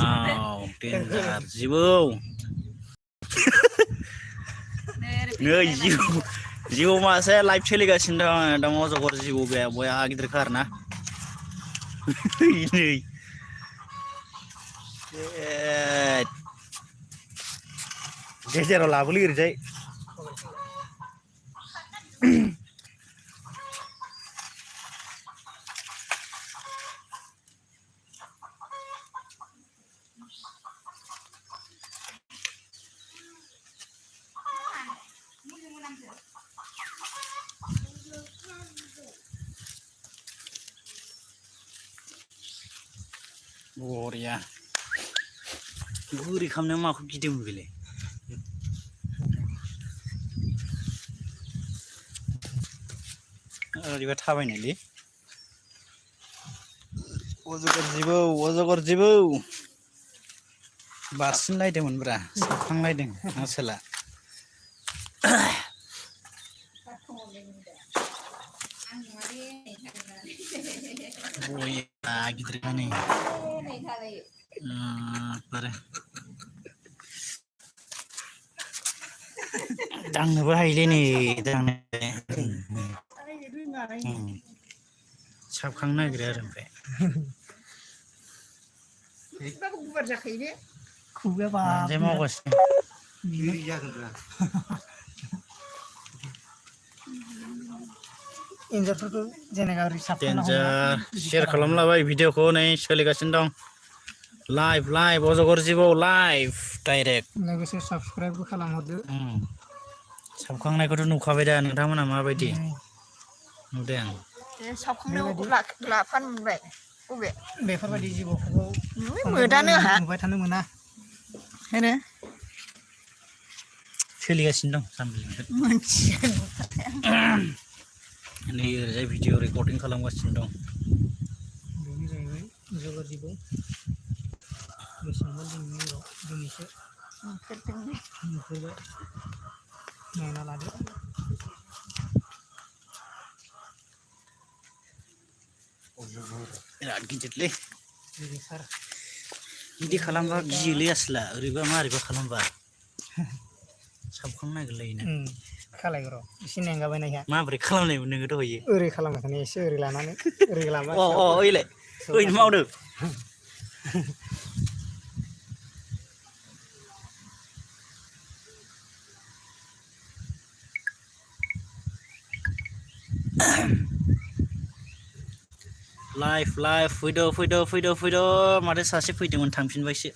Wow, dengar जिबौ नै जिबौ मासे लाइभ सोलिगासिनो दं दा अजगर जिबौ बे बया गिदिरखा आरोना नै गेजेराव लाबोलै ओरैजाय बरिया गुरै खालामनायाव माखौ गिदोंमोन बेलाय ओरैबा थाबायनायलै अजगर जिबौ बारसिनलायदोंमोनब्रा साबखांलायदों आसोला बया गिदिरखा नै बारे दांनोबो हायोलै नै दांनो साबखांनो नागिरो आरो ओमफ्राय गुवार जाखायो ने खुगाया बांद्राय मावगासिनो एन्जरफोरखौ जेनेबा ओरै साबखांना डेन्जार शेयार खालामलाबाय भिडिअखौ नै सोलिगासिनो दं लाइभ अजगर जिबौ लाइभ डाइरेक्ट लोगोसे साबस्क्राइबबो खालामहरदो साबखांनायखौथ' नुखाबाय दा नोंथांमोना माबायदि नुदों साबखांनायाव लाफानो मोनबाय बबे बेफोरबायदि जिबौखौ मोदानो नुबाय थानो मोना होनो सोलिगासिनो दं नै ओरैजाय भिडिअ रेकर्डिं खालामगासिनो दं बेनो जाहैबाय अजगर जिबौ बेसेबांबा दिनैसो नुफेरबाय नायना लादो बिराद गिदिरलै बिदि खालामबा गियोलै आसोला ओरैबा मारैबा खालामबा साबखांनो नागिरलायोना खालायग र' एसे मेंगाबायनायहा माबोरै खालामनायमोन नोङो दहयो ओरै खालामनायखायनो एसे ओरै लानानै ओरै लाबाय ओइलाय ओइनो मावदों लाइभ फैद' माथो सासे फैदोंमोन थांफिनबायसो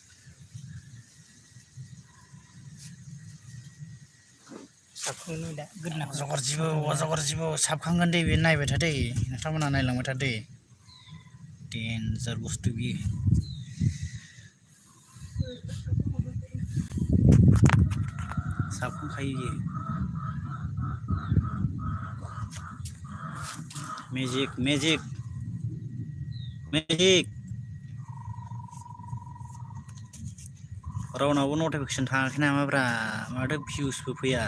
अजगर जिबौ साबखांगोन दे बे नायबाय था दै नोंथांमोनहा नायलांबाय था दै डेन्जार बुस्थु बियो साबखांखायो बियो मेजिक रावनावबो नटिफिकेसन थाङाखै नामाब्रा माथो भिउसबो फैया